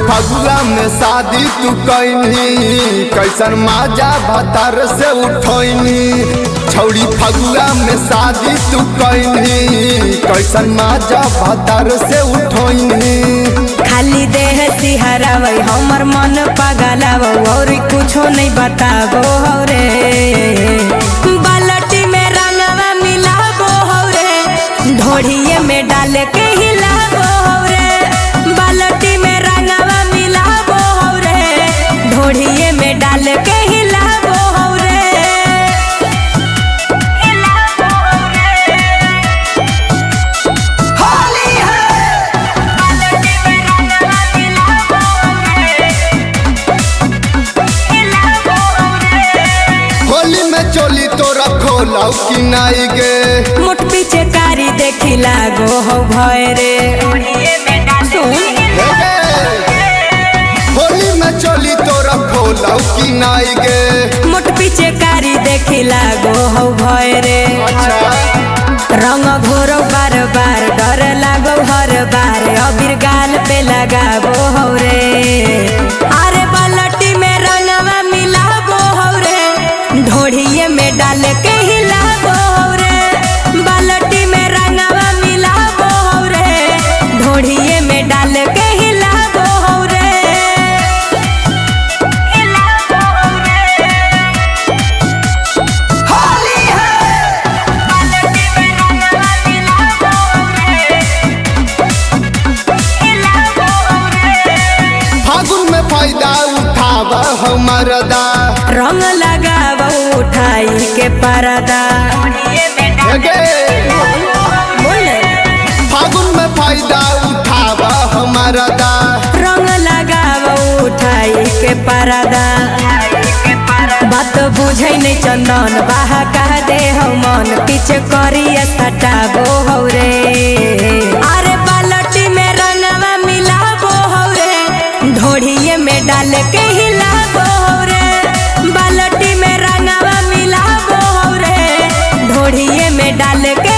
फगुआ में शादी तू कैनी, कैसन माजा भतार से उठैनी। छौड़ी फगुआ में शादी तू कैनी, कैसन माजा भतार से उठैनी। खाली देह सिहरावै हमर मन पगलावौ, और कुछो नहीं बताबो हौ रे। बालटी में रंगवा मिलाबो हौ रे, ढोढ़िए में डाल के हिलाबो हौ रे। बालटी में रंगवा मिलाबो हौ रे, ढोढ़िए में डाल के हिलाबो हौ रे। होली में चोली तोरा खोलौ कि नाई गे, मोट पीछे कारी देखी लागो हौ भय रे। सुन हे गे। होली में चोली तोरा खोलौ कि नाई गे, मोट पीछे कारी देखी लागो हौ भय रे। अच्छा रंग घोरो बार बार डर लागो हर बार, अबीर गाल पे लगाबो हौ रे। अरे बालटी में रंगवा मिलाबो हौ रे, ढोढ़िए में डाल के हिलाबो हौ रे। बालटी में रंगवा मिलाबो हौ रे, ढोढ़िए में डाल के हिलाबो हौ रे। फागुन में फायदा उठावा हो मरदा, रंग लगाबो उठाई के परदा। हे गे। बोल फागुन में फायदा उठावा हो मरदा, रंग लगाबो उठाई के परदा। बात बुझै नहीं चंदन बाहा कह दे हौ मन, पीछे करिया सटाबो हौ रे। अरे बालटी में रंगवा मिलाबो हौ रे, ढोढ़िए में डाल के हिलाबो हौ रे। बालटी में रंगवा मिलाबो हौ रे, ढोढ़िए में डाल के